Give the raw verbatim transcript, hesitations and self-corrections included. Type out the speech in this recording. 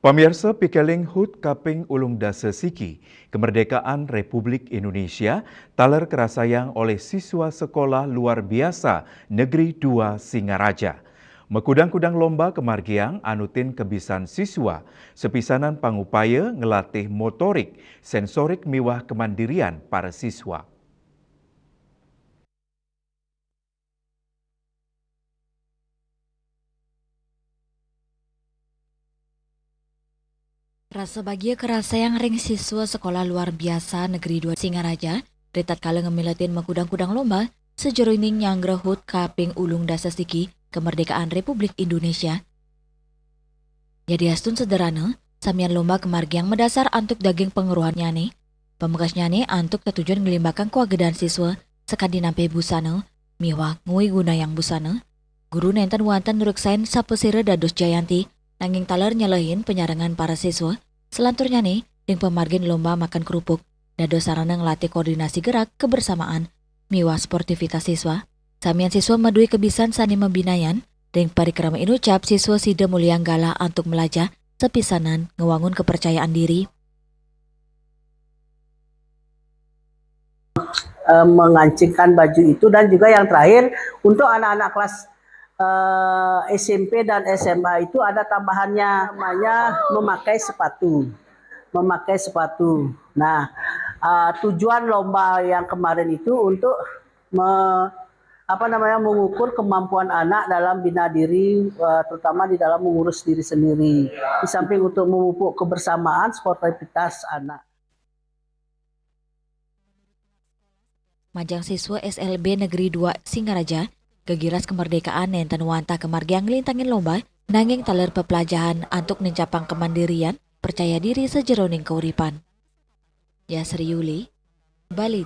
Pamirsa, pikeling hut kaping ulung dasa siki kemerdekaan Republik Indonesia taler kerasayang oleh siswa sekolah luar biasa Negeri dua Singaraja. Makudang-kudang lomba kemargiang anutin kebisan siswa, sepisanan pangupaya ngelatih motorik, sensorik miwah kemandirian para siswa. Rasa bagia kerasayang ring siswa sekolah luar biasa Negeri dua Singaraja, ri tatkala ngamiletin makudang-kudang lomba, sajeroning nyanggra hut kaping ulung dasa siki kemerdekaan Republik Indonesia. Yadiastun sederhana, samian lomba kemargiang madasar antuk daging pangruhannyane, pamekasnyane antuk tetujon nglimbakang kawagedan siswa sakadi nampih busana miwah ngwigunayang busana. Guru nenten wantah nureksain sapasira dados jayanti, nanging taler nyelehin panyarengan para siswa, salanturnyane ring pamargin lomba makan kerupuk, dados sarana nglatih koordinasi gerak, kebersamaan, miwah sportivitas siswa. Samian siswa madue kebisan sane mabinayan, ring parikrama inucap siswa sida muliang galah antuk melajah, sapisanan ngwangun kepercayaan diri. Eh, mengancingkan baju itu, dan juga yang terakhir untuk anak-anak kelas eh, S M P dan S M A itu ada tambahannya, namanya memakai sepatu, memakai sepatu. Nah, eh, tujuan lomba yang kemarin itu untuk me- apa namanya, mengukur kemampuan anak dalam bina diri, eh, terutama di dalam mengurus diri sendiri. Di samping untuk memupuk kebersamaan, sportivitas anak. Majeng siswa S L B Negeri dua Singaraja, gegiras kemerdekaan nenten wantah kemargiang nglintangin lomba, nanging taler peplajahan antuk nincapang kemandirian, percaya diri sajeroning kauripan. Yasri Yuli, Bali.